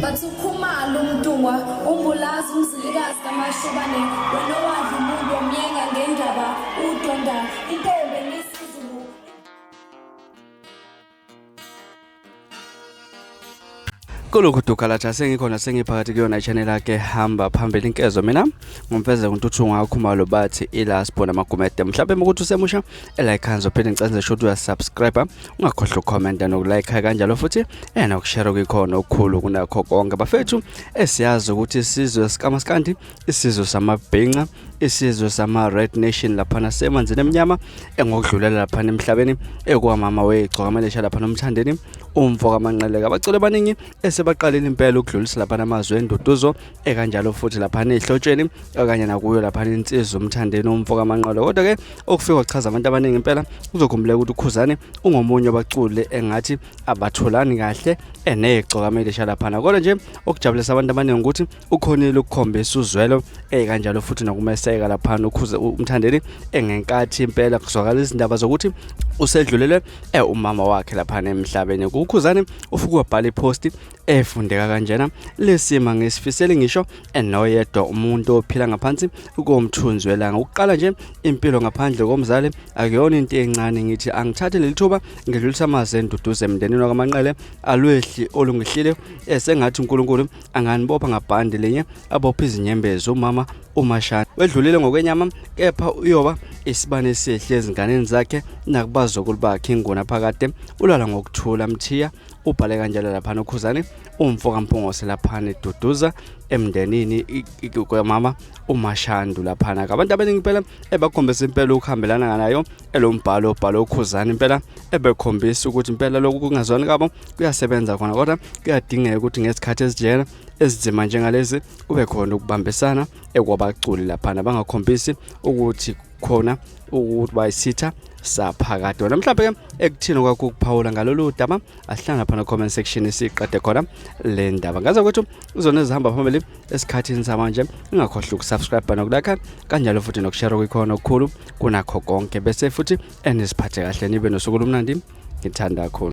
Bathi uKhumalo uMntungwa uMbulazi uMzilikazi kaMashobane wena owadla umuntu wamyenga ngendaba udonda intombi emisizulu. Kulokhu dukalaja sengikhona sengiphakathi kuyona i-channel yakhe hamba phambili inkezo mina ngumfeze nguntuthungo akhumalo bathi ilaspo namagumede mhlawumbe ukuthi usemusha elayikhanzo phinde ngicela nje ukuthi uyasubscribe ungakhohlwa ukukhomenta nokulayikha kanjalo futhi enokushare kuyikhona okukhulu kunakho konke bafethu esiyazi ukuthi isizwe sikamaskandi isizwe samabhinca isizwe sama-red nation laphana semanzini emnyama engokudlulela laphana emhlabeni ekwamama wegcokamelisha laphana umthandeni umfo kamanqeleka abaculi abaningi esebaqalile impela ukudlulisa laphana amazwi enduduzo ekanjalo futhi laphana ehlotsheni okanye nakuyo laphana insizwa umthandeni umfo kamanqele kodwa-ke okufika kwachaza abantu abaningi impela kuzokhumbuleka ukuthi ukhuzane ungomunye wabaculi engathi abatholani kahle enegcokamelisha laphana kodwa nje okujabulisa abantu abaningi ukuthi ukhonile ukukhombisa uzwelo kanjalo futhi nokumeseka laphana ukhuze umthandeni engenkathi impela kuzwakala izindaba zokuthi usedlulele umama wakhe laphana emhlabeni kukhuzane ufike wabhala iposti efundeka kanjena lesima ngisifisele ngisho enoyedwa umuntu ophila ngaphansi komthunzi welanga ukuqala nje impilo ngaphandle komzali akuyona into encane ngithi angithathe leli thuba ngidlulisa amazwi enduduzo emndenini wakamanqele alwehli olungihlile esengathi uNkulunkulu anganibopha ngabhandi linye abophe izinyembezi umama uMashana wedlulile ngokwenyama kepha uyoba isibane esihle ezinganeni zakhe nakubazukulu bakhe inguna phakade ulala ngokuthula mthiya ubhale kanjalo laphana ukhuzane umfo kaMpungose laphana eduduza emndenini kwamama uMashandu laphana abantu abaningi impela ebakhombisa impela ukuhambelana nayo elombhalo obhalo ukhuzane impela ebekhombisa ukuthi impela lokhu kungazwani kabo kuyasebenza khona kodwa kuyadingeka ukuthi ngezikhathi ezinjena ezinzima njengalezi kube khona ukubambisana ekwabaculi laphana bangakhombisi ukuthi khona ukuthi bayisitha saphakade wena mhlawumbe ke ekuthini kwakho ukuphawula ngalolu daba asihlangana phana comment section siqede khona le ndaba ngaze kwethu uzona ezihamba phambili esikhathini samanje ungakhohlwa ukusubscribe nokulike kanjalo futhi nokushare kwikhona okukhulu kunakho konke bese futhi eniziphathe kahle nibe nosuku olumnandi ngithanda kakhulu.